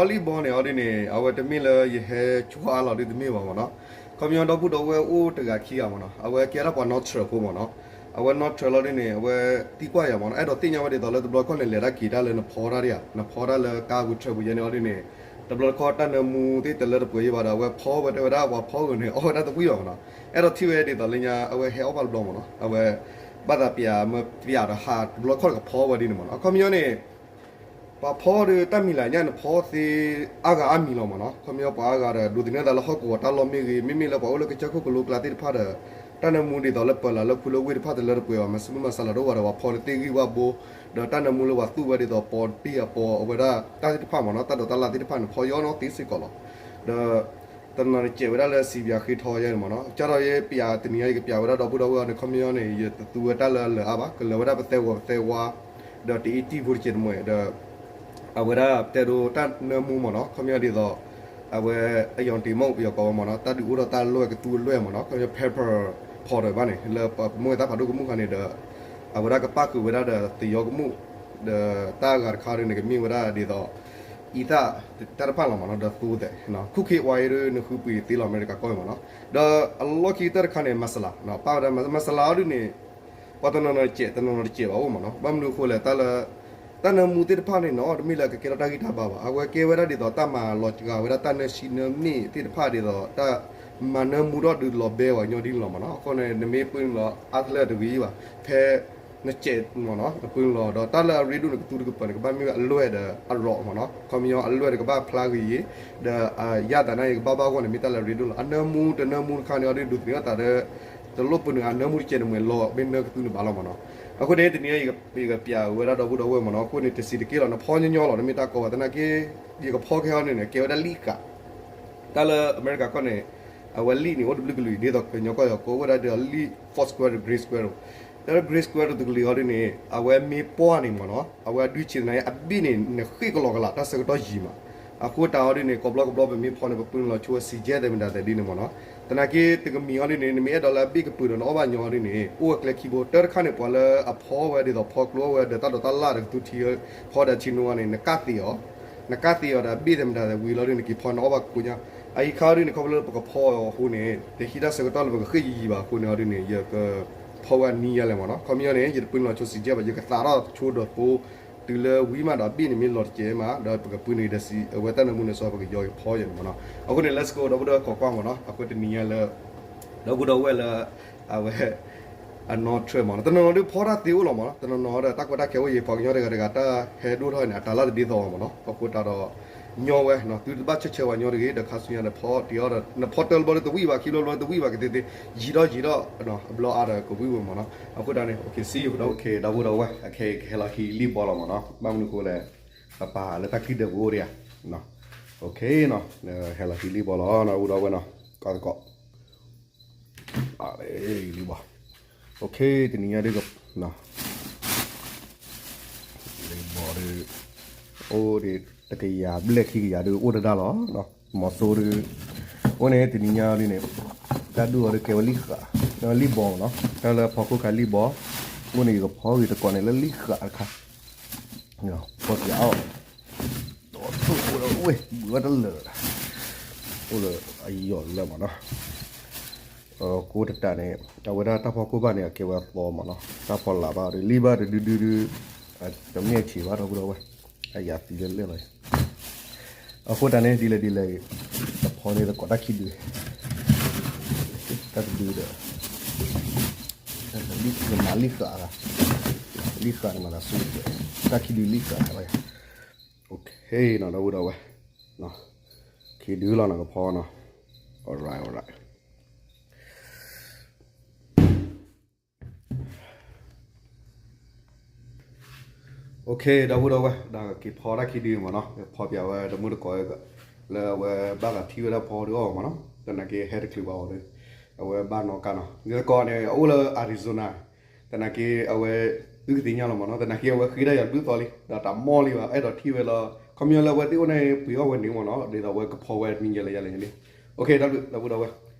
လံၣ်ဘီန့ၣ်အီၤဒ်န့ၣ် အဝဲတမ့ၢ်လၢယဟဲကွၢ်အါလီၤဒ်တမ့ၢ်ဘၣ်မ့ၢ်နီၤ. ခီပညီဒီပုၢ်ဒီဝဲၢ်အိၣ်တဂၤခံဂၤမ့ၢ်နီၤ, အဝဲကဲဒၣ်ပှၤနီၢ်ထြၢးဖိမ့ၢ်နီၤ. အဝဲနီၢ်ထြၢးလီၤဒ်န့ၣ် အဝဲသံကွၢ်ယၤမ့ၢ်နီၤ, အဲၣ်ဒိးသ့ၣ်ညါဝဲဒ်သိးလၢတဘျီခီၣ်န့ၣ် လဲၤတၢ်က့ၤတၢ်လၢနဖီတၢ်ဒ်ဧါ, နဖီတၢ်လၢကါပူၤထြၢးပူၤယဲန့ၣ်အီၤဒ်န့ၣ် တဘျီတခီၣ်တၢ်နၢမူသ့ၣ်တလၢတပှဲၤယဲဘၣ်ဒီး အဝဲဖီဝဲတဲဝဲဒၣ်ပှၤဖီဂ့ၤန့ၣ် အီၣ်ဝဲဒၣ်တဝံၣ်ဘၣ်မ့ၢ်နီၤ. အဲၣ်ဒိးထံၣ်ဝဲဒ်သိးလၢညါ အဝဲဟဲအီၣ်ဘၣ်တဘျီမ့ၢ်နီၤ, အဝဲ ဘၣ်သးပျးမၢပျးဒီးဟးတဘျီခီၣ်တကဖီဝဲဒ်န့ၣ်မ့ၢ်နီၤ. အခီပညီန့ၣ် ပှၤဖီဒီးတၢ်မံၤလၢ်ညါနဖီသ့အါဂၤအါမံၤလီၤမ့ၢ်နီၤ. ခီပညီပှၤအါဂၤဒီး ဒိးသန့ၤသးလၢဟီၣ်ကဝီၤတၢ်လီၢ်မ့ၢ်ဂ့ၤ, မ့မ့ၢ်လၢပှၤအိၣ်လၢကစၢၢ်ခိၣ်ကလိကျါသ့ၣ်တဖၣ်ဒီး တၢ်နၢမူဒ်သိးလၢပၢၤလၢ်လၢခူလၢဝ့ၢ်တဖၣ်တလၢတပှဲၤဘၣ်, မၤဆူၣ်မုၢ်မၤစၢ်လီၤတအိၣ်ဘၣ်ဒီး ပှၤဖီလၢသ့ၣ်ဂံၢ်ဝၣ်ဘိ, ဒီးတၢ်နၢမူလၢပှၤသူၣ်ဝဲဒ်သိးပီတံၢ်အပီအဝဲဒၣ်တၢ်သ့ၣ်တဖၣ်မ့ၢ်နီၤ, တၢ်ဒိးတၢ်လၢ်သ့ၣ်တဖၣ်န့ၣ် ဖီယီၤနီၤသ့စ့ၢ်ကီးလီၤ. ဒီး တနီၤနီၤတစဲးဝဲဒၣ်လၢစံးပၠးဃ့ထီယဲန့ၣ်မ့ၢ်နီၤ, ကၢ်ထီၣ်ယဲပၠးတနံၤညါ ယကပၠးဝဲဒၣ်ဒီပုၢ်ဒီဝဲၢ်အီၤန့ၣ် ခီပညီန့ၣ် ယတသူဝဲတၢ်လၢအလၢာ်အါဘၣ်, ကလၢာ်ဝဲဒၣ်ပသဲဝီၤပသဲဝါ ဒီးတအ့တံၢ်ဖိတစဲးတမှဲၤဒီး အဝဲဒၣ်တဲဒိတၢ်နၢမူမ့ၢ်နီၤ, ခီပညီဒ်သိး အဝဲအယီၤတ့ၢ်မ့ၢ်ပယီၤကိးဝဲမ့ၢ်နီၤ, တၢ်ဒုးအိၣ်ထီၣ်တၢ်လွဲၢ်ကသူအလွဲၢ်မ့ၢ်နီၤ, ခီပညီ pepper powder ဘၣ်န့ၣ် လၢပမိၢ်ဝဲတၢ်ဖးဒိၣ်ကမူၣ်ခါန့ၣ်ဒီး အဝဲဒၣ်ကပၣ်ဃုာ်ဝဲဒၣ်ဒီးသယီကမူၣ်, ဒီးတၢ်အဂၤတခါဒ်န့ၣ် ကမ့ၢ်ဝဲဒၣ်ဒ်သိး အံသၣ်တၢ်တဖၣ်လီၤမ့ၢ်နီၤ, ဒီးသိသဲး ခူၣ်ခ့ဝါအံၤဒ်န့ၣ် ဃုပှ့ၤသ့လီၤအမဲရကၤကီၢ်မ့ၢ်နီၤ, ဒီးအလီၢ်ခံကတၢၢ်တခါန့ၣ် မၤစလၤ, ပၣ်ဝဲဒၣ်မၤစလၤအီၤဒ်န့ၣ် ပှၤတနီၤနီၤတစဲး တနီၤနီၤတစဲးဘၣ်အိၣ်မ့ၢ်နီၤ, ဘၣ်မနုၤအဃိလဲၣ် တၢ်လၢ တၢ်နၢမူသ့ၣ်တဖၣ်န့ၣ်နီၤ တမ့ၢ်လၢကကဲထီၣ်တၢ်ဂံၢ်တၢ်ဘါဘၣ်, အဝဲကဲဝဲဒၣ်ဒ်သိးတၢ်မၤလီၤစှၤဝဲဒၣ်တၢ်နၢဆံနၢမ့ၣ်သ့ၣ်တဖၣ်ဒ်သိး တၢ်မၤနၢမူထီၣ်ဒုးလီၤဘဲဝဲညီဒ်န့ၣ်လီၤမ့ၢ်နီၤ, အဃိန့ၣ် နမ့ၢ်ပှ့ၤလီၤအါတလၢတဂ့ၤဘၣ်, ဖဲ နစဲးမ့ၢ်နီၤ နပှ့ၤလီၤဒီး တၢ်လၢအရ့ဒိၣ်န့ၣ် ကသူတကပၤန့ၣ် ကဘၣ်မ့ၢ်ဝဲအလွဲၢ်ဒီးအရီးမ့ၢ်နီၤ, ခီပညီအလွဲၢ်ဒီးကဘၣ်ဖျါဂ့ၤယ့ၤ, ဒီးယၣ်သးနါအံၤကဘၣ်ဘၣ်ဂီၢ်န့ၣ် မ့ၢ်တၢ်လၢအရ့ဒိၣ်လီၤ, အနၢမူတနၢမူတခါန့ၣ်အီၤဒ် ဒိးသန့ၤအသးဒီး တလိၣ်ပနုာ်အနၢမူတစဲးန့ၣ်မ့ၢ်လီၤ မ့ၢ်နၢကသူန့ၣ်ဘၣ်လီၤမ့ၢ်နီၤ, အဃိန့ၣ် တနံၤအံၤ ယကပျးဝဲဒၣ်ဒီပုၢ်ဒီဝဲၢ်မ့ၢ်နီၤ, အဃိန့ၣ် တစံးတက့ၢ်လီၤ နဖီညီညီလီၤ တမ့ၢ်တၢ်ကီဘၣ်, သနာ်က့ ယကဖီခဲအီၤန့ၣ်န့ၣ် ကဲဝဲဒၣ်လံာ်ဃာ် တၢ်လၢအမဲရကၤကီၢ်န့ၣ် အဝဲလံာ်န့ၣ် အိၣ်တဘျုးကလုာ် ဒ်သိးကညီကီၢ်ယီၤကိးဝဲဒၣ်ဒီးလံာ် four square ဒီး gray square ဒီး တၢ်လၢ gray square တကလုာ်အီၤဒ်န့ၣ် အဝဲမ့ၢ်ပှၢ်န့ၣ်မ့ၢ်နီၤ အဝဲအဒုးဆံးသနာ်က့ အဘ့ၣ်န့ၣ် နဃ့ၢ်ကလီကလး တၢ်ဆၢကတီၢ်ယံၤမး, အဃိတၢ်အီၤဒ်န့ၣ် ကိးဘျီကဘျီပမ့ၢ်ဖီန့ၣ် ပပှ့ၤလီၤဆိဝဲစံးကဲသဲးမတၤသဲးဒ်န့ၣ်မ့ၢ်နီၤ, သနာ်က့ တကမံၤအီၤဒ်န့ၣ် နမ့ၢ်အဲၣ်ဒိးလၢအဘ့ၣ်ကပၢၤဒီးနအီၣ်ဘၣ်ညီအီၤဒ်န့ၣ် အိၣ်ဝဲကျဲခံဘိ တၢ်တခါန့ၣ် ပှၤလၢအဖီဝဲဒ်သိးဖီကျိအီၣ်ဝဲဒီးတၢ်ဒိးတၢ်လၢ်ဒီးကသူထံ ဖီဒီးထံနိအီၤန့ၣ် နကၣ်သ့အီၤ နကၣ်သ့အီၤဒီးအဘ့ၣ်သဲးမတၤသဲးဝံၤလီၤဒ်န့ၣ် က့ၤဖီန့ၣ်အီၣ်ဘၣ်ကိညါ, အအံၤခါအီၤဒ်န့ၣ် ခီဖျိလၢပကဖီအီၤအဃိန့ၣ် တဟံးတၢ်ဆၢကတီၢ်လၢပကဃ့ၢ်ယံၤယံၤဘၣ်အဃိန့ၣ်အီၤဒ်န့ၣ် ယကဖီဝဲအနံၤယါလဲၣ်မ့ၢ်နီၤ, ခီပညီန့ၣ် ယတပှ့ၤလီၤဆိစံးကဲဘၣ် ယကသးထီၣ်ဆိဒီးသိ တုၤလၢဝံၤမးဒီးအဘ့ၣ်န့ၣ်မ့ၢ်လီၤတကဲမး ဒီးပကပှ့ၤန့ၣ်ဒီးစံး အဝဲတၢ်နၢမူန့ၣ်စီၤပကယီက့ၤဖီယါန့ၣ်မ့ၢ်နီၤ, အဃိန့ၣ် let's go ဒီပုၢ်ဒီဝဲၢ်ခိးကွၢ်မ့ၢ်နီၤ, အဃိတနံၤညါလၢ ဒီပုၢ်ဒီဝဲၢ်လၢ အဝဲ အနီၢ်ထွဲမ့ၢ်နီၤ, တနီၤနီၤဒုးဖီတၢ်သ့အိၣ်လီၤမ့ၢ်နီၤ, တနီၤနီၤဒီးတၢ်ကီတၢ်ခဲအိၣ်ယံၤ ပှၤကညီတဂၤတဂၤ တၢ်ဟဲဒိၣ်ထီၣ်န့ၣ် အတၢ်လၢတဒ်သိးဘၣ်မ့ၢ်နီၤ, အဃိတၢ်ဒီး ညီဝဲ သုတဘၣ်ဆၢဆၢဝဲညီတဂ့ၤ ဒီးခါဆူညါဒီးဖီတ့ၢ်အီၤဒီး နဖီတၢ်လၢဘျီလၢတဝံၣ်ဘၣ် ခံဘျီဘျီလၢတဝံၣ်ဘၣ်ကသ့သ့, ယံာ်ထီၣ်ယံာ်ထီၣ် အဘျီအါဒီးကဝံၣ်ဝဲမ့ၢ်နီၤ, အဃိတၢ်န့ၣ် okay see you ဒီပုၢ်ဒီဝဲၢ် အခဲအံၤကဟဲလီၤဟံးလံၣ်ဘီလီၤမ့ၢ်နီၤ, ဘၣ်မနုၤအဃိလဲၣ် ပပာ်လၢတၢ်ခံဒၢးပူၤအိၣ်ဒံးဧါ, okay နီၤ, ဟဲလီၤဟံးလံၣ်ဘီလီၤ ဒီပုၢ်ဒီဝဲၢ်နီၤ, ကီသကိး လံၣ်ဘီ, okay တနံၤညါဒ် လံၣ်ဘီဒီး အိၣ်ဒံး တကယၤဘျဲၣ်ခံကယၤဒ်အိၣ်တဒၣ်လီၤ, မီၤစိဒ် အဃိန့ၣ် တနံၤညါဒ်န့ၣ် တၢ်ဒုးအီၤဒ်ကဲဝဲလံၣ်ဃာ်, လံၣ်ဘီနီၤ, တၢ်လၢဖီခိၣ်ခါလံၣ်ဘီ, အဃိန့ၣ်ယကဖီဂ့ၤတကိးန့ၣ်လၢလံၣ်ဃာ်တခါ, ဖီပၠးအီၤ အိၣ်ဒီးဝဲ ဘုးဝဲတလၢာ်, အိၣ်လၢအယီၢ်လၢမးနီၤ, ကိးတတးန့ၣ် အဝဲဒၣ်တၢ်ဖီခိၣ်ဘၣ်န့ၣ် အကဲဝဲအသီမးနီၤ, တၢ်ဖီလာ်ဘၣ်ဒီး လံၣ်ဘၣ်တဒုဒုဒု တမ့ၢ်အဆံးဘၣ် ဒီပုၢ်ဒီဝဲၢ်, အယၤသံလၢလဲၣ်လီၤ, အဃိတၢ်န့ၣ် ဒ်လဲၣ်ဒ်လဲၣ် တဖီန့ၣ်သကိးတၢ်ခံဒု တၢ်တဒုဒီး မၤလံၣ်ဃာ်, လံၣ်ဃာ်န့ၣ်မၤသးဆူၣ်, တၢ်ခံဒုလံၣ်ဃာ်လီၤ, okay နီၤ ဒီပုၢ်ဒီဝဲၢ်, ခံဒုလီၤနီၤကဖီနီၤ, alright alright okay ဒီပုၢ်ဒီဝဲၢ် ဒီးက့ၤဖီတၢ်ခံဒုမးနီၤ, ဖီပၠးဝဲတမုၢ်တကိး လၢအဝဲဘၣ်သးထံၣ်ဝဲဒၣ်ဖီဒုအီၤမးနီၤ, သနာ်က့ဟဲတချုးဘၣ်အီၤဒီး အဝဲဘၣ်နီၣ်ကါနီၤ, ယသကိးန့ၣ် အအိၣ်လၢ Arizona, သနာ်က့အဝဲ သုကသ့ၣ်ညါလီၤမးနီၤ, သနာ်က့အဝဲဃ့ဒၣ်ယၤဘျုးသီလံ, ဒီးတၢ်မီၢ်လံဘၣ် အဲၣ်ဒိးထံၣ်ဝဲလီၤ, ခီပညီလၢအဝဲသ့ၣ်အိၣ်န့ၣ် ပှ့ၤအီၣ်ဝဲန့ၣ်မးနီၤ, ဒ်သိးအဝဲကဖီဝဲတနံၤယဲလဲၣ်ယဲလဲၣ်န့ၣ်, okay ဒီပုၢ်ဒီဝဲၢ်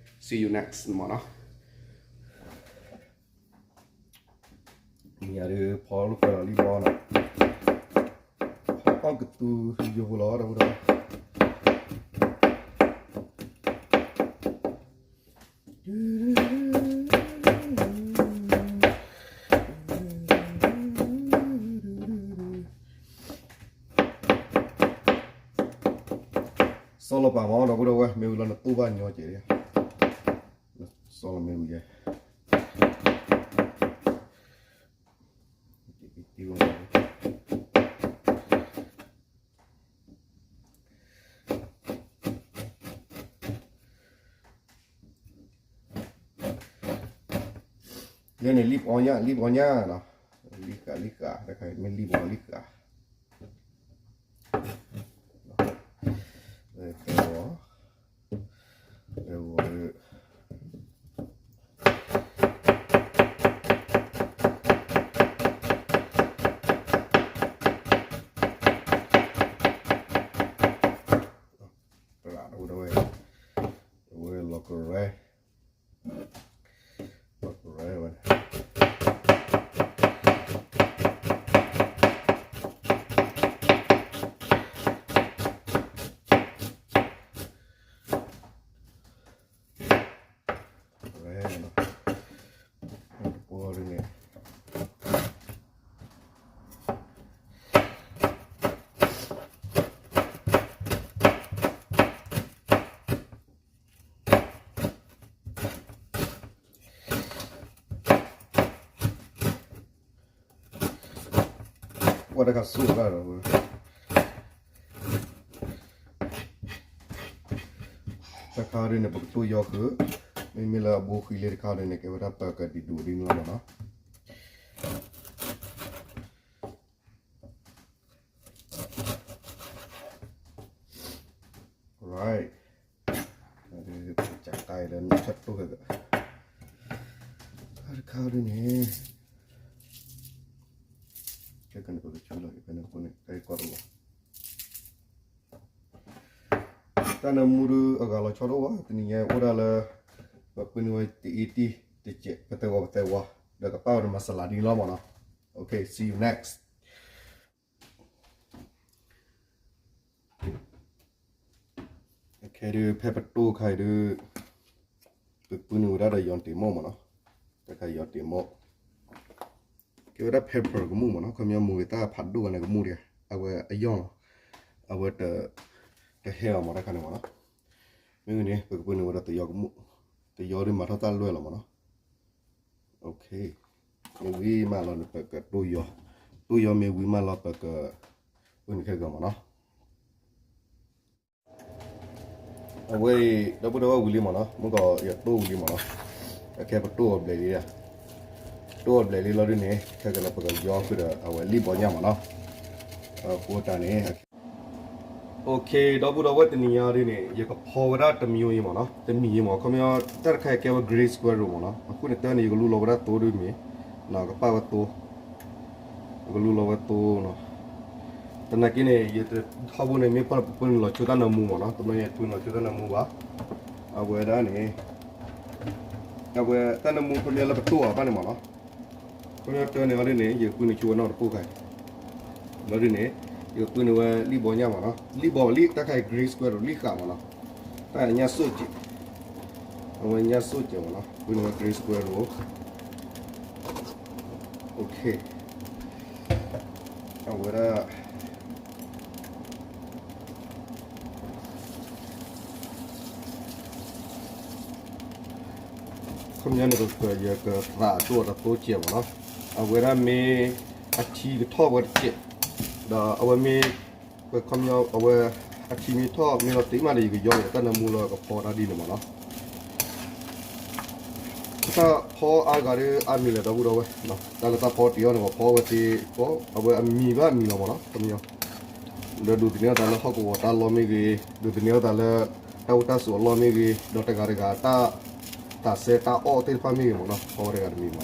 see you next မးနီၤ ညါဒီးဖီလိာ်ကွဲလီၤလံဘီနီၤ, ဖီအီၣ်ကသူယိဖိလီၤ ဒီပုၢ်ဒီဝဲၢ်, စီလီၤပာ်မး ဒီပုၢ်ဒီဝဲၢ် မ့ၢ်ဝံၤလီၤနသူဘၣ်ညီကဲး, စီလီၤမ့ၢ်ဝံၤယဲ, ယဲန့ၣ် လံၣ်ပီညၣ် လံၣ်ပီညၣ်နီၤ, လံၣ်ဃာ် လံၣ်ဃာ် တခါမ့ၢ်လံၣ်ပီလံၣ်ဃာ်, တဲဝဲ, တဲဝဲ, ဝဲလီၤကရဲ, လီၤကရဲဝဲ ဝဲ, တပီၢ်ဒ်န့ၣ်, ကွၢ်တခါစိၣ်တၢ်ဒီး, တခါဒ်န့ၣ် ပကတိၢ်ယီၤဃုာ်, မ့မ့ၢ်လၢအဘိဃံလ့တခါဒ်န့ၣ် ကဲဝဲဒၣ်ပကဒံးဒိးဒ်န့ၣ်လီၤမးနီၤ. Right, ကၠးတၢ်အံၤလၢနဆၢတိၢ်ခဲက, တခါဒ်န့ၣ်, ခဲကနံၣ်ပကဆူလီၤ ဖဲန့ၣ်အဃိန့ၣ် တၢ်အံၤကီတဝီ တၢ်နၢမူဒုးအဂၤလီၤဆီတအိၣ်ဘၣ်, တနံၤညါအိၣ်ဒၣ်လၢ ပပှ့ၤန့ၢ်ဝဲတအံၤတံၢ်တစဲး ပသဲဝီပသဲဝီ, ဒီးကပာ်ဝဲဒၣ်မၤစလၤဒ်န့ၣ်လီၤမးနီၤ. Okay, see you next. အခဲဒုး ဖဲပတိၢ်ခါအံၤဒုး ပပှ့ၤန့ၢ်ဝဲဒၣ်ဒီးယီၤတ့ၢ်မိၣ်မးနီၤ, တခါယီၤတ့ၢ်မိၣ် ကဲဝဲဒၣ် pepper ကမူၣ်မးနီၤ, ခီပညီမူဂ့ၤတၢ်ဖးဒိၣ်ဂၤန့ၣ်ကမူၣ်ဒံး, အဝဲအယီၢ်လီၤ, အဝဲ တဟဲအီၤမးတခါန့ၣ်မးနီၤ. မ့ၢ်ဂ့ၤန့ၣ် ပကပှ့ၤန့ၢ်ဝဲဒၣ်တယီၤကမူၣ်, တယီၤဒုးမၤထီၣ်တၢ်လွဲၢ်လီၤမးနီၤ. Okay, မ့ၢ်ဝံၤမးလီၤန့ၣ် ပကတိၢ်ယီၤ, တိၢ်ယီၤမ့ၢ်ဝံၤမးလီၤ ပက ပှ့ၤန့ၢ်ခဲကမးနီၤ. အဝဲအံၤ ဒီပုၢ်ဒီဝဲၢ်ဝံၤလံမးနီၤ, မ့ၢ်ကီးယတိၢ်ဝံၤလံမးနီၤ, အခဲပတိၢ်အီၤဘျဲၣ်လံ, တိၢ်အီၤဘျဲၣ်လံလီၤဒ်န့ၣ် ခဲကနံၣ်ပကယီၤဃုာ်ဒီး အဝဲလံၣ်ဘီညၣ်မးနီၤ, အဃိတၢ်န့ၣ် Okay, ဒီပုၢ်ဒီဝဲၢ်တနံၤညါဒ်န့ၣ် ယကဖီဝဲဒၣ်တမံၤအံၤမးနီၤ, တမံၤအံၤမး ခီပညီ တၢ်တခါအံၤကဲဝဲ green squash မးနီၤ, အဃိန့ၣ်တၢ်န့ၣ် ယကလူလီၤဝဲဒၣ်သိဒ်မ့ၢ်, ကပာ်ဝဲသိ ကလူလီၤဝဲသိနီၤ, သနာ်က့န့ၣ် ယထီဘိန့ၣ် မ့ၢ်ပှၤပှ့ၤန့ၢ်လီၤဆိတၢ်နၢမူမးနီၤ, တမ့ၢ်ပှ့ၤန့ၢ်လီၤဆိတၢ်နၢမူဘၣ်, အဝဲဒၣ်န့ၣ်, အဝဲတၢ်နၢမူခီပညီလၢပတိၢ်အီၤဘၣ်န့ၣ်မးနီၤ, ခီပညီတၢ်န့ၣ်အီၤဒ်န့ၣ် ယပှ့ၤန့ၢ်ဆိဝဲနီၢ်တပိၢ်ခါအံၤ, လီၤဒ်န့ၣ်, ယပှ့ၤန့ၢ်ဝဲလံၣ်ဘီညၣ်မးနီၤ, လံၣ်ဘီလံၣ် တၢ်ခါအံၤ green squash လံၣ်ဃာ်မးနီၤ, တၢ်ညၣ်စိၣ်ကဲး, အဝဲညၣ်စိၣ်ကဲးမးနီၤ, ပှ့ၤန့ၢ်ဝဲ green squash Okay, အဝဲဒၣ် ခီပညီန့ၣ် ပယကသးတိၢ်အီၤတသိကဲးမးနီၤ, အဝဲဒၣ်မ့ၢ်အထံကထီၣ်ဝဲတကဲး, ဒီးအဝဲမ့ၢ် ပခီပညီ အဝဲ အထံမ့ၢ်ထီၣ်မ့ၢ်လီၤတံၢ်မးဒီး ယကယီန့ၣ် တၢ်နၢမူလၢကဖီတၢ်ဒ်န့ၣ်မးနီၤ. တၢ်ဖီအါဂၤဒီးအါမံၤလၢၤဒီပုၢ်ဒီဝဲၢ်, တၢ်လၢတၢ်ဖီတံၢ်အီၤန့ၣ် ပဖီဝဲသ့ၣ်ကီး အဝဲအမံၤဘၣ်မံၤလီၤမးနီၤ ခီပညီ, ဒီးဒိးသန့ၤအသးလၢဟီၣ်ကဝီၤတၢ်လီၢ်မ့ၢ်ဂ့ၤ, ဒိးသန့ၤအသးလၢ တၢ်အိၣ်တၢ်ဆိးအလီၢ်မ့ၢ်ဂ့ၤ, ဒီးတဂၤတဂၤတၢ် တၢ်စဲတၢ်အီၣ်သ့ၣ်တဖၣ်မ့ၢ်ဂ့ၤမးနီၤ ဖီဝဲတဂၤတမံၤမးနီၤ,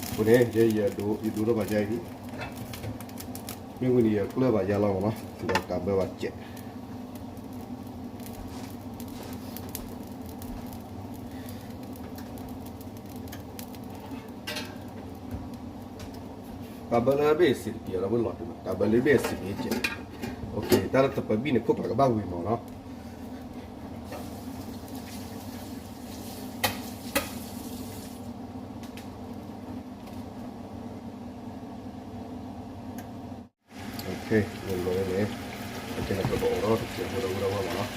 အဃိန့ၣ် ယဲယဒိးယဒိးထီၣ်ဘၣ်ယါအံၤ မ့ၢ်ဝံၤန့ၣ် ယကျၢၢ်ဘၣ်ယါလီၤမးနီၤ ဒီးကးဘၢဘၣ်စဲး, ကးဘၢလၢဘ့ၣ်စံးတပံၤအလီၤဝဲလီၤတုၤ ကးဘၢလၢဘ့ၣ်စံးတပံၤစဲး, တၢ်လၢသပၢၤဘံၣ်န့ၣ် ခိၣ်ဖျးကဘၣ်ဝံၤမးနီၤ. ခဲ န့ၣ်လီၤန့ၣ် အကဲန့ၣ် ပကအိးထီၣ်တစဲးဖိဒီပုၢ်ဒီဝဲၢ်မ့ၢ်နီၤ.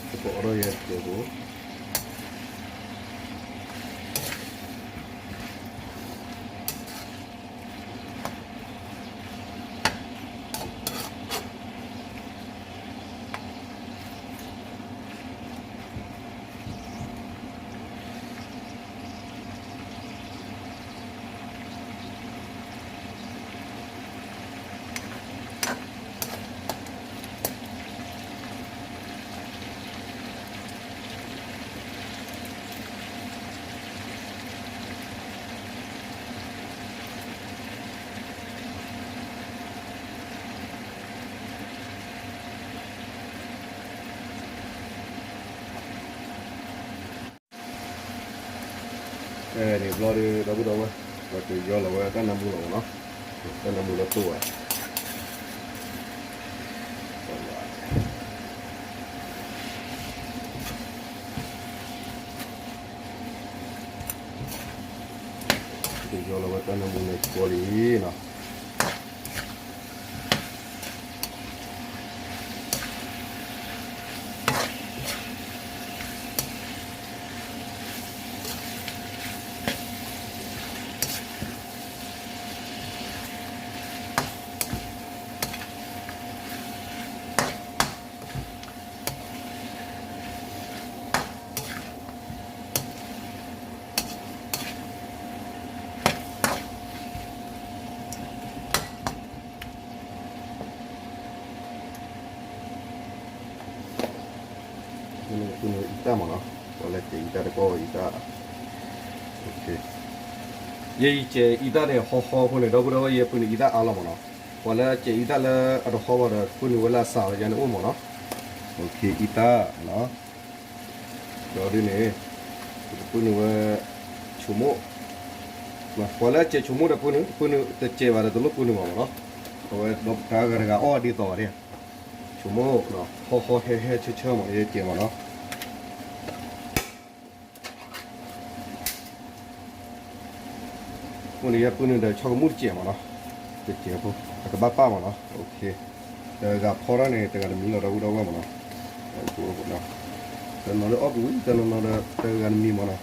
ပကအိးထီၣ်ယဲတစဲးဖိ န့ၣ်ဘျီဒီး ဒီပုၢ်ဒီဝဲၢ် ပကယီလီၤဝဲတၢ်နၢမူလီၤမ့ၢ်နီၤ. တၢ်နၢမူလၢတိၢ်ဝဲ ပကယီလီၤဝဲတၢ်နၢမူန့ၣ်ကီလံနီၤ. အံၤတၢ်မ့ၢ်နီၤ, ပှၤလၢကဲအံၤတၢ်တကီၢ်အံၤတၢ်, ယဲယကဲအံၤတၢ်န့ၣ် ဟီဟီအဃိန့ၣ် ဒီပုၢ်ဒီဝဲၢ် ယဲပုၢ်နုာ်အံၤတၢ်အါလီၤမ့ၢ်နီၤ. ပှၤလၢကဲအံၤတၢ်လၢအတဟီဘၣ်ဒီး ပုၢ်နုာ်ဝဲလၢအစှၤလီၤယါန့ၣ်အိၣ်မ့ၢ်နီၤ. အံၤတၢ် ဒီးဒ်န့ၣ် ပကပုၢ်နုာ်ဝဲ ဆိမိၣ်, ပှၤလၢကဲဆိမိၣ်ဒီးပုၢ်နုာ်, ပုၢ်နုာ်တကဲဘၣ်ဒီးတလိၣ်ပုၢ်နုာ်ဘၣ်မ့ၢ်နီၤ. အဝဲဒီးတဂၤတဂၤအီၣ်ဒ်သိးဘၣ်ဒ်, ဆိမိၣ် ဟီဟီဟဲဟဲဆၢဆၢမ့ၢ် ယဲကဲမ့ၢ်နီၤ. အဃိန့ၣ် ယဲပုၢ်နုာ်ဒီးဆီကမူၣ်တစဲးမ့ၢ်နီၤ, တစဲးဖိ အကဘၣ်ပၣ်မ့ၢ်နီၤ. တဂၤဖီထီၣ်န့ၣ် တဂၤတမံၤလီၤ ဒီပုၢ်ဒီဝဲၢ်မ့ၢ်နီၤ. တနီၤလၢအီၣ်ကဝံၤ တနီၤနီၤဒီး တဂၤတမံၤမ့ၢ်နီၤ.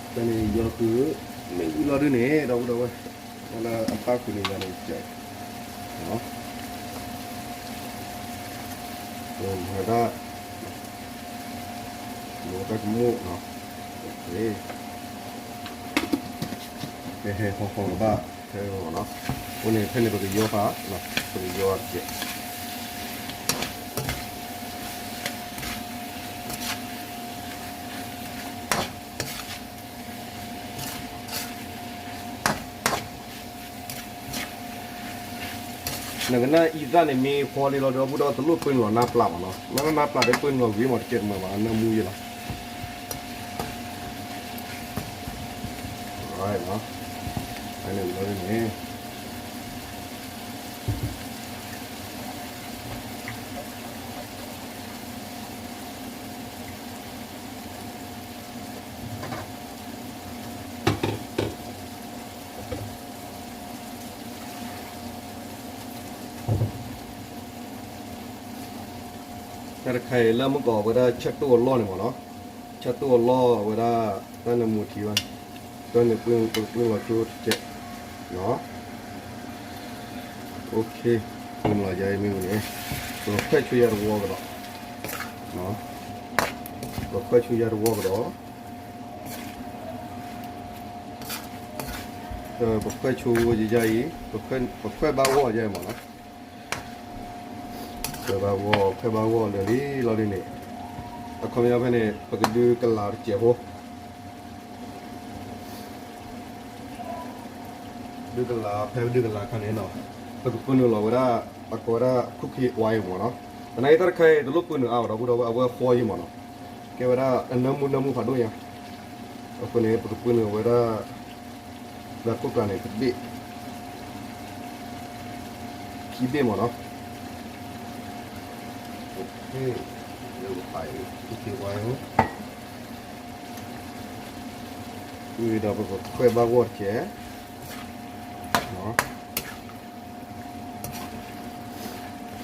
တၢ်န့ၣ်ယီၤကုၤ မ့ၢ်ဝံၤလီၤဒ်န့ၣ် ဒီပုၢ်ဒီဝဲၢ်, လၢအပၣ်ဃုာ်န့ၣ်ယၤန့ၣ်စဲး, မၤတၢ် မၤတၢ်ကမူၣ်နီၤ, ဟဲဟဲဟီဟီကဘၣ် ဖဲမ့ၢ်နီၤ, အဃိန့ၣ် ဖဲန့ၣ်ပကယီၤဃာ်, ပကယီၤတကဲး. နကနၣ်အံသၣ်န့ၣ် မ့ၢ်ဖီလံလီၤဒီး ပုၢ်ဒီးတလိၣ်ပၢနုာ်လီၤနါပျၢ်မ့ၢ်နီၤ, နနါပျၢ်ဒီးပၢနုာ်လီၤဂ့ၤမ့ၢ်တကဲးတမုာ်ဘၣ် အနၢမူယဲလီၤ. တၢ်တခါအံၤလၢမုၢ်ကီးဝဲဒၣ်ဆၢတိၢ်အလီၢ်န့ၣ်မ့ၢ်နီၤ, ဆၢတိၢ်အလီၢ်ဝဲဒၣ် တၢ်နၢမူထံဘၣ်, တၢ်န့ၣ်ပှ့ၤလီၤဆိတကဲး, အိၣ်ခ့, ပှ့ၤလီၤယါအံၤမ့ၢ်ဝံၤန့ၣ်, ပခွဲးဆိယါတဝီကဒီး, ပခွဲးဆိယါတဝီကဒီး, ပခွဲးဆိယါအံၤ, ပခွဲးဘၣ်ဂီၢ်ယါအံၤမ့ၢ်နီၤ, ခွဲးဘၣ်ဂီၢ်, ခွဲးဘၣ်ဂီၢ်လၢာ်လံလီၤဒ်န့ၣ်, အခီပညီဖဲန့ၣ် ပကဒုးကလၤတစဲးဖိ ဒုးကလၤ, ဖဲပဒုးကလၤအခါန့ၣ်နီၤ, ပကပှ့ၤနုာ်လီၤဝဲဒၣ် အကိးဝဲဒၣ် cooking oil မ့ၢ်နီၤ, သနာ်က့တၢ်တခါအံၤ တလိၣ်ပှ့ၤနုာ်အါဘၣ်ဒီပုၢ်ဒီဝဲၢ် အဝဲဃီယံၤမ့ၢ်နီၤ, ကဲဝဲဒၣ်အနၢမူနၢမူဖးဒိၣ်ညါ, အဃိန့ၣ် ပကပှ့ၤနုာ်ဝဲဒၣ် လၢခိၣ်ကျါန့ၣ် တဘ့ၣ်, ခံဘ့ၣ်မ့ၢ်နီၤ, လၢပဖးအံၤ cooking oil ဒီးပကခွဲးဘၣ်ဂီၢ်တကဲး,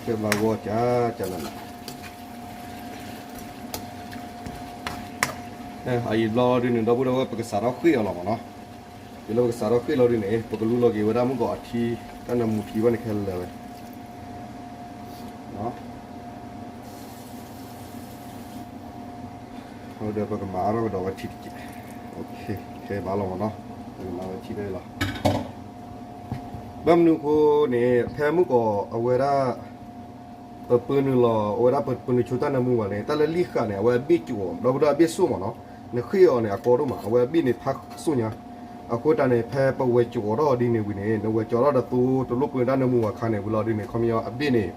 ခွဲးဘၣ်ဂီၢ်ကကလန, အအံၤဘျီဒုန့ၣ် ဒီပုၢ်ဒီဝဲၢ် ပကစးထီၣ်ဃ့ၣ်အီၤလီၤမ့ၢ်နီၤ. တုၤလၢပကစးထီၣ်ဃ့ၣ်လီၤဒုန့ၣ် ပကလူလီၤက့ၤဝဲဒၣ်မုၢ်ကီၤအထံ တၢ်နၢမူထံဘၣ်န့ၣ် ခဲလၢာ်ဝဲ, ဒီးပကမၤအါထီၣ်ကဒီးဝဲထံတကဲး, ခဲဘၣ်လီၤမ့ၢ်နီၤ, ပကမၤဝဲထံဖဲအံၤလီၤ. ဘၣ်မနုၤအဃိန့ၣ် ဖဲမုၢ်ကီၤအဝဲဒၣ် ပပုၢ်နုာ်လီၤ အဝဲဒၣ်ပပုၢ်နုာ်ဆိတၢ်နၢမူဘၣ်န့ၣ် တၢ်လၢလံာ်ဃာ်န့ၣ် အဝဲအဘ့ၣ်ကၠိအီၤ ဒီပုၢ်ဒီဝဲၢ် အဘ့ၣ်စိၣ်မ့ၢ်နီၤ, နဃ့ၢ်အီၤန့ၣ် အကီဒိၣ်မး အဝဲအဘ့ၣ်န့ၣ်ဖးစိၣ်ညါ, အဃိတၢ်န့ၣ် ဖဲပဝဲၤကၠိအီၤထီၣ်ဒ်န့ၣ်ဝံၤန့ၣ် နဝဲၤကၠိထီၣ်ဒီးသိတလိၣ်ပှ့ၤတၢ်နၢမူဘၣ်ခါန့ၣ် ဝံၤလီၤဒ်န့ၣ် ခီပညီအဘ့ၣ်န့ၣ်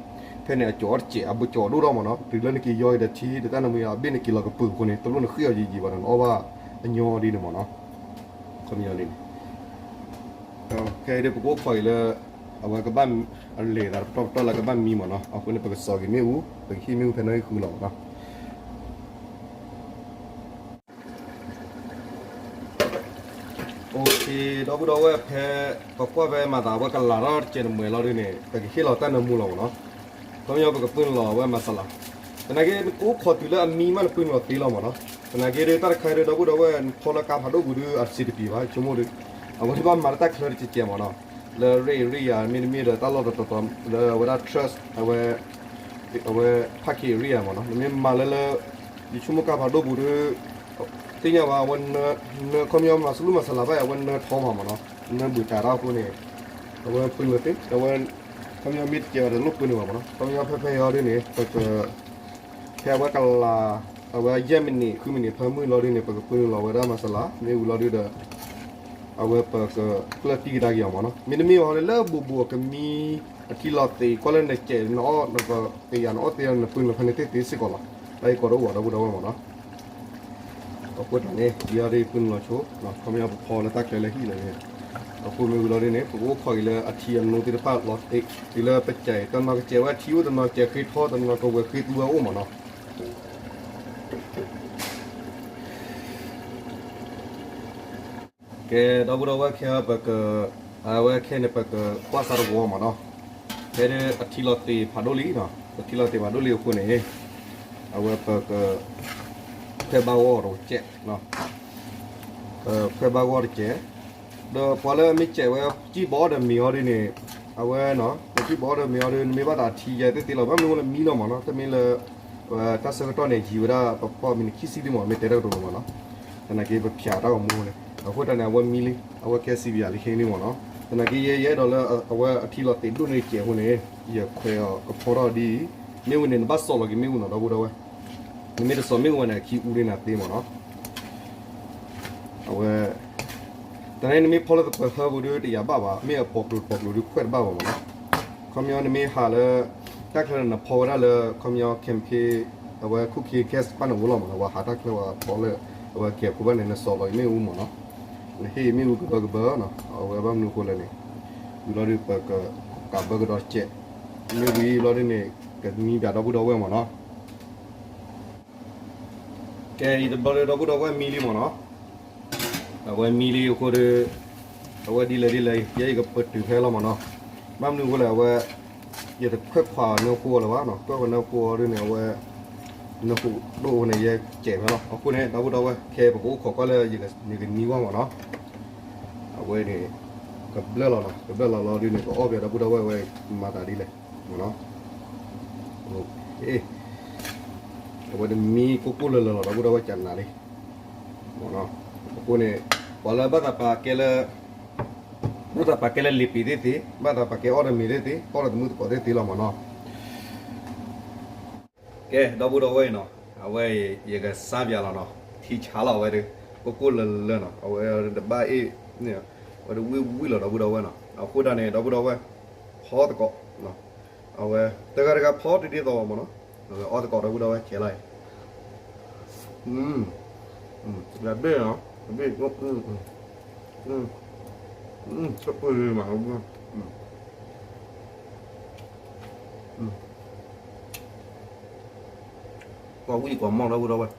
ဖဲန့ၣ်အကၠိအီၤတစဲး အဘ့ၣ်ကၠိဒိၣ်ထီၣ်မ့ၢ်နီၤ, တုၤလၢနက့ၤယီက့ၤဒီးထံ ဒီးတၢ်နၢမူအဘ့ၣ်န့ၣ်က့ၤလီၤကပုာ်အဃိန့ၣ် တလိၣ်နဃ့ၢ်အီၤယံာ်ယံာ်ဘၣ်ဒီး နအီၣ်ဘၣ်အညီဒ်န့ၣ်မ့ၢ်နီၤ. ခဲအံၤဒ်ပကအိၣ်ခိးအံၤလၢ အဝဲကဘၣ်အလဲၤသးတပတီၢ်ပတီၢ်လၢကဘၣ်မံမ့ၢ်နီၤ, အဃိန့ၣ် ပကစီၤက့ၤမ့ၣ်အူ ပကဟံၣ်မ့ၣ်အူဖဲနီၣ်ဂံၢ်ဃုလီၤမ့ၢ်နီၤ. ဒီပုၢ်ဒီဝဲၢ် ဖဲပကွၢ်ဖဲမၤသး အဝဲကလၤထီၣ်တစဲးနမဲာ်လီၤဒ်န့ၣ် ပကဟ့ၣ်လီၤတၢ်နၢမူလီၤမ့ၢ်နီၤ. ခီပညီပကပုၢ်နုာ်လီၤအဝဲမၤစလၤ, သနာ်က့ နကအိၣ်ခိးတုၤလၢအမံမး နပုၢ်နုာ်လီၤသ့လီၤမ့ၢ်နီၤ. သနာ်က့ဒ်တၢ်တခါဒ် ဒီပုၢ်ဒီဝဲၢ် နဖီလၢကါဖးဒိၣ်ပူၤဒ် အစံးတပံၤဘၣ် ဆိကမိၣ်ဒီး အဝဲဘၣ်မၤလၢတၢ်ချၢတကဲးကဲးမ့ၢ်နီၤ, လၢ rest area မ့တမ့ၢ်ဒီးတၢ်လီၢ်တတီၤတီၤလၢအဝဲဒၣ် trust အဝဲ အဝဲ parking area မ့ၢ်နီၤ, နမ့ၢ်မၤလၢလၢ ယဆိကမိၣ်ကါဖးဒိၣ်ပူၤဒီး သ့ၣ်ညါဘၣ် အဝဲ နၢခီပညီမၤစလူၢ်မၤစလၤဘၣ် အဝဲနၢထီမးမ့ၢ်နီၤ, နၢဘုးတၢ်တၢ်အဃိန့ၣ် အဝဲပုၢ်နုာ်လီၤသ့ အဝဲ ခီပညီမ့ၢ်တကဲးဘၣ်ဒီးလိၣ်ပုၢ်နုာ်ဘၣ်မ့ၢ်နီၤ, ခီပညီဖဲဖဲအံၤဒ်န့ၣ် ပက ဖဲအဝဲကလၤ အဝဲယဲၢ်မံးနံး ဃုမံးနံး ဖဲမုၢ်လီၤဒ်န့ၣ် ပကပုၢ်နုာ်လီၤဝဲဒၣ်မၤစလၤ မ့ၣ်အူလီၤဒ်ဒီး အဝဲပကကျၢၢ်တံၢ်ကဒါက့ၤအီၤမ့ၢ်နီၤ, မ့တမ့ၢ်ဘၣ်လၢလၢဘူးဘူးအကမံ အထံလီၤသ့း ကွၢ်လၢနကဲးနအီၣ်နကအံၤယၤနအီၣ်သ့ နပုၢ်နုာ်လီၤဖဲန့ၣ်သ့သ့စ့ၢ်ကီးလီၤ, တၢ်အံၤကီးဒီးအိၣ်ဒီပုၢ်ဒီဝဲၢ်မ့ၢ်နီၤ, အဃိတၢ်န့ၣ် ယၤဒ်ပုၢ်နုာ်လီၤဆိ ခီပညီပဖီလၢတၢ်ချၢလၢဟံၣ်လၢန့ၣ်, အဃိမ့ၢ်ဝံၤလီၤဒ်န့ၣ် ပကအိၣ်ခိးက့ၤလၢအထံအနိသ့ၣ်တဖၣ်လီၤသ့, တုၤလၢပကဲးတနီၤကစဲးဝဲထံအိၣ် တနီၤကဲးဃ့ထီ တနီၤကဝဲၤဃ့သူဝဲအိၣ်မ့ၢ်နီၤ. ကဲ ဒီပုၢ်ဒီဝဲၢ်ခဲအံၤ ပက အဝဲခဲန့ၣ် ပကကွၢ်စးတဝီမ့ၢ်နီၤ, ဖဲဒၣ်အထံလီၤသ့းဖးဒိၣ်လံနီၤ, ပထံလီၤသ့းဖးဒိၣ်လံအဃိန့ၣ် အဝဲပက ခွဲးဘၣ်ဂီၢ်တကဲး, ခွဲးဘၣ်ဂီၢ်တကဲး, ဒီးပှၤလၢအမ့ၢ်ကဲးဝဲ ကံၣ်ဘီဒီးမ့ၤအီၤဒ်န့ၣ် အဝဲနီၤ ပကံၣ်ဘီဒီးမ့ၤအီၤဒီး နမ့ၢ်ဘၣ်သးထံယဲသ့သ့လီၤ ဘၣ်မနုၤအဃိလၢမံလီၤမ့ၢ်နီၤ, တမ့ၢ်လၢ တၢ်ဆၢကတီၢ်န့ၣ် ယံာ်ဝဲဒၣ်ပဖီၣ်မံးနံးခံဆံလံမ့ၢ် မ့ၢ်တဲတၢ်ကတိၤလီၤမ့ၢ်နီၤ, သနာ်က့ပဖျးတၢ်ဂီၤမူန့ၣ် အဃိတၢ်န့ၣ် အဝဲမံလံ အဝဲခဲစံးဘၣ်ယၤလံခဲန့ၣ်မ့ၢ်နီၤ, သနာ်က့ယဲယအဲၣ်ဒိးလၢအဝဲအထံလီၤသ့းဒိၣ်န့ၢ်ကဲးအဃိန့ၣ် ယခွဲးအီၤကဖီထီၣ်ဒ်အံၤ, မ့ၢ်ဝံၤန့ၣ် နဘၣ်စီၢ်လီၤက့ၤမ့ၣ်အူနီၤ ဒီပုၢ်ဒီဝဲၢ်, နမ့ၢ်တစီၢ်မ့ၣ်အူဝဲန့ၣ် အခံအူဒ်န့ၣ်သ့မ့ၢ်နီၤ အဝဲ တၢ်န့ၣ်နမ့ၢ်ဖီလၢသပၢၤဟၢပူၤဒီးတယာ်ဘၣ်ဘၣ်, မ့ၢ်အပိာ်ကျိၤတပိာ်ကျိၤဒီးခွဲးတဘၣ်ဘၣ်မ့ၢ်နီၤ, ခီပညီနမ့ၢ်ဟးလၢ တၢ်ချၢန့ၣ် နဖီဝဲဒၣ်လၢ ခီပညီ chemical ဘၣ်န့ၣ်အိၣ်လီၤမ့ၢ်နီၤ, ပှၤဟးတၢ်ချၢဝဲဖီလၢ အဝဲကဲးဖိဘၣ်န့ၣ် နစီၢ်လီၤက့ၤမ့ၣ်အူမ့ၢ်နီၤ, နဟ့ၣ်မ့ၣ်အူကဘၢကဘၢနီၤ, အဝဲဘၣ်မနုၤအဃိလဲၣ်န့ၣ် ဝံၤလီၤဒီးပက ကးဘၢကဒီးစဲး, မ့ၢ်ဝံၤလီၤဒ်န့ၣ် ကမံဘၣ်ဒီပုၢ်ဒီဝဲၢ်မ့ၢ်နီၤ ကဲ အံၤတဘျီဒီး ဒီပုၢ်ဒီဝဲၢ်မံလံမ့ၢ်နီၤ, အဝဲမံလံအဃိဒီး အဝဲဒ်လဲၣ်ဒ်လဲၣ် ယဲယကပတုာ်ဖဲလီၤမ့ၢ်နီၤ, ဘၣ်မနုၤအဃိလဲၣ် အဝဲ ယတခွဲးခွါနၢဃိလၢၤဘၣ်နီၤ, ခွဲးခွါနၢဃိဒ်န့ၣ် အဝဲ နၢဃိဒိၣ်အဃိန့ၣ် ယဲကဲးဖဲလီၤ, အဃိန့ၣ် ဒီပုၢ်ဒီဝဲၢ် ခဲပကအိၣ်ခိးကွၢ်လၢယကနံၤဝါမ့ၢ်နီၤ, အဝဲန့ၣ် ကဘျၢၣ်လီၤနီၤ, ကဘျၢၣ်လီၤလီၤဒ်န့ၣ် ကအီၣ်ပှဲၤဒီပုၢ်ဒီဝဲၢ်ဝဲ မၤသးဒ်လဲၣ်မ့ၢ်နီၤ အဝဲတမံကိၢ်ကိၢ်လၢၤလၢၤလီၤ ဒီပုၢ်ဒီဝဲၢ်ကနၣ်လံ, အဃိန့ၣ် ပှၤလၢဘၣ်သးပာ်ကဲလၢ ဘၣ်သးပာ်ကဲလၢလံာ်ပံၤသ့ၣ်သ့ၣ်, ဘၣ်သးပာ်ကဲအီၣ်တမံၤသ့ၣ်သ့ၣ်, အီၣ်ဒီးသမုၢ်သကိးသ့ၣ်သ့ၣ်လီၤမ့ၢ်နီၤ. ကဲ ဒီပုၢ်ဒီဝဲၢ်အံၤနီၤ, အဝဲအံၤ ယကစါပၠးလီၤနီၤ, ထံဆါလီၤအဝဲဒီး ကိၢ်ကိၢ်လၢၤလၢၤနီၤ, အဝဲတဘၣ်အ့ၣ်န့ၣ်, အဝဲတဝံၣ်ဝံၣ်လီၤ ဒီပုၢ်ဒီဝဲၢ်နီၤ, အဃိဒၣ်န့ၣ် ဒီပုၢ်ဒီဝဲၢ် ဖီသကိး အဝဲ တဂၤတဂၤဖီတဒ်သိးမ့ၢ်နီၤ, အီၣ်သကိးဒီပုၢ်ဒီဝဲၢ် ကဲလီၤအံၤ, တဘ့ၣ်နီၤ, တဘ့ၣ်, တပၢၢ်မး, ကွၢ်ဝံၣ်ကွၢ်မီၢ်ဒီပုၢ်ဒီဝဲၢ်.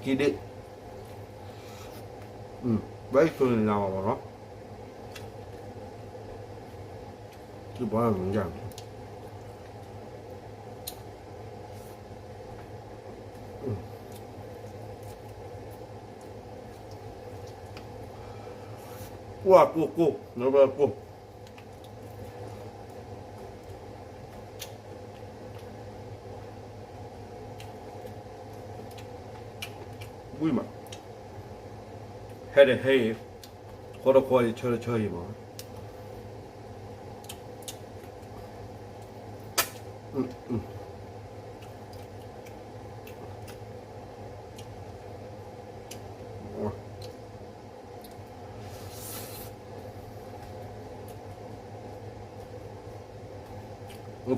ကံဒ့ၣ်, ဘၣ်အံၤဆိန့ၣ်နၤဘၣ်မးနီၤ, ယပှၤမ့ၢ်ယၤ, ကွၢ်ကိၢ်ကိၢ် နဘၣ်ကိၢ် ဝံၤမး, ဟဲဒီးဟဲအံၤ, ဃီတခီအံၤ ဆၢတဆၢအံၤမး, ဒီပုၢ်ဒီဝဲၢ်, ထံၣ်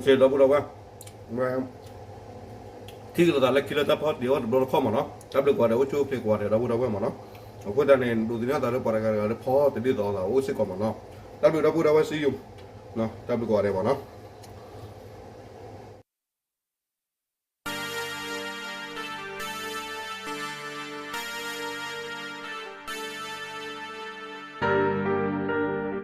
လိာ်သးလၢခံလၢတၢ်ဖီၣ်တံၢ်အီၣ်တဘျီတခီၣ်မးနီၤ, တၢ်ဘျုးကိးဂၤဒဲး အိၣ်ဆူၣ်အိၣ်ချ့ကိးဂၤဒဲး ဒီပုၢ်ဒီဝဲၢ်မးနီၤ, အဃိသတးန့ၣ် ဒိးသန့ၤသးလၢပှၤတဂၤတဂၤလၢဖီၣ်တံၢ်လိာ်သးအိၣ်စ့ၢ်ကီးမးနီၤ, တၢ်ဘျုးဒီပုၢ်ဒီဝဲၢ်စံယိၤ, တၢ်ဘျုးကိးဂၤဒဲးမးနီၤ.